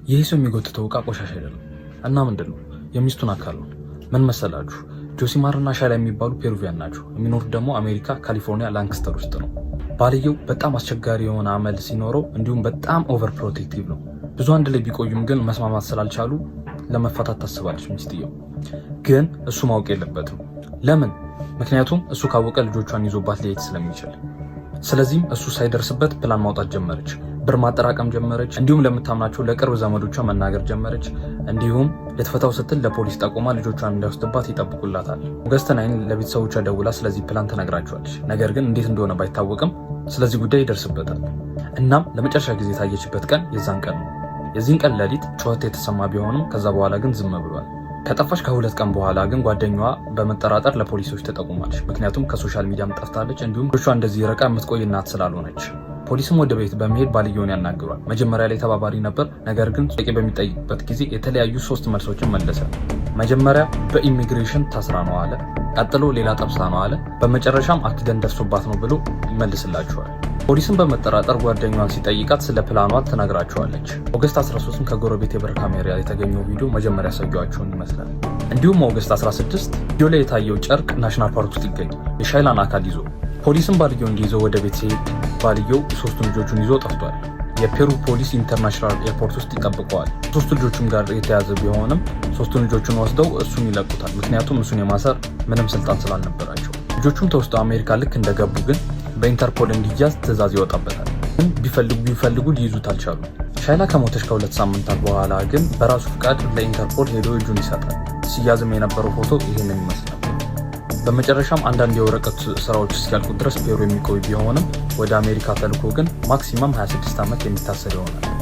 ይህ ሰው የሚጎትተው እቃ ቆሻሻ አይደለም እና ምንድን ነው? የሚስቱን አካል ነው። ምን መሰላችሁ? ጆሲማር እና ሻይላ የሚባሉ ፔሩቪያን ናቸው። የሚኖሩት ደግሞ አሜሪካ ካሊፎርኒያ ላንክስተር ውስጥ ነው። ባልየው በጣም አስቸጋሪ የሆነ አመል ሲኖረው እንዲሁም በጣም over protective ነው። ብዙ አንድ ላይ ቢቆዩም ግን መስማማት ስላልቻሉ ለመፋታት ታስባለች ሚስትየው። ግን እሱ ማወቅ የለበትም። ለምን? ምክንያቱም እሱ ካወቀ ልጆቿን ይዞባት ሊሄድ ስለሚችል። ስለዚህም እሱ ሳይደርስበት ፕላን ማውጣት ጀመረች። ብር ማጠራቀም ጀመረች። እንዲሁም ለምታምናቸው ለቅርብ ዘመዶቿ መናገር ጀመረች። እንዲሁም ልትፈታው ስትል ለፖሊስ ጠቁማ ልጆቿን እንዳይወስድባት ይጠብቁላታል። August 9 ለቤተሰቦቿ ደውላ ስለዚህ ፕላን ትነግራቸዋለች። ነገር ግን እንዴት እንደሆነ ባይታወቅም ስለዚህ ጉዳይ ይደርስበታል። እናም ለመጨረሻ ጊዜ የታየችበት ቀን የዛን ቀን ነው። የዚህን ቀን ሌሊት ጩኸት የተሰማ ቢሆንም ከዛ በኋላ ግን ዝም ብሏል። ከጠፋች ከ2 ቀን በኋላ ግን ጓደኛዋ በመጠራጠር ለፖሊሶች ተጠቁማለች። ምክንያቱም ከ social media ም ጠፍታለች፣ እንዲሁም ልጆቿ እንደዚህ ርቃ የምትቆይ እናት ስላልሆነች። ፖሊስም ወደ ቤት በመሄድ ባልየውን ያናግሯል። መጀመሪያ ላይ ተባባሪ ነበር። ነገር ግን ጥያቄ በሚጠይቅበት ጊዜ የተለያዩ ሶስት መልሶችን መለሰ። መጀመሪያ በኢሚግሬሽን ታስራ ነው አለ። ቀጥሎ ሌላ ጠብሳ ነው አለ። በመጨረሻም accident ደርሶባት ነው ብሎ ይመልስላቸዋል። ፖሊስን በመጠራጠር ጓደኛዋን ሲጠይቃት ስለ ፕላኗ ትነግራቸዋለች። August 13 ከጎረቤት የበር ካሜራ የተገኘው ቪዲዮ መጀመሪያ ያሳየኋችሁን ይመስላል። እንዲሁም August 16 ቪዲዮ ላይ የታየው ጨርቅ national park ውስጥ ይገኛል የሻይላን አካል ይዞ። ፖሊስም ባልየውን እንዲይዘው ወደ ቤት ሲሄድ ባልየው ሶስቱን ልጆቹን ይዞ ጠፍቷል። የፔሩ ፖሊስ international airport ውስጥ ይጠብቀዋል። ሶስቱ ልጆቹም ጋር የተያዘ ቢሆንም ሶስቱን ልጆቹን ወስደው እሱን ይለቁታል። ምክንያቱም እሱን የማሰር ምንም ስልጣን ስላልነበራቸው። ልጆቹም ተወስደው አሜሪካ ልክ እንደገቡ ግን በኢንተርፖል እንዲያዝ ትዕዛዝ ይወጣበታል። ግን ቢፈልጉ ቢፈልጉ ሊይዙት አልቻሉም። ሻይላ ከሞተች ከ2 ሳምንታት በኋላ ግን በራሱ ፍቃድ ለኢንተርፖል ሄዶ እጁን ይሰጣል። ሲያዝም የነበረው ፎቶ ይህንን ይመስላል። በመጨረሻም አንዳንድ የወረቀት ስራዎች እስኪያልቁ ድረስ ፔሩ የሚቆይ ቢሆንም ወደ አሜሪካ ተልኮ ግን maximum 26 ዓመት የሚታሰር ይሆናል።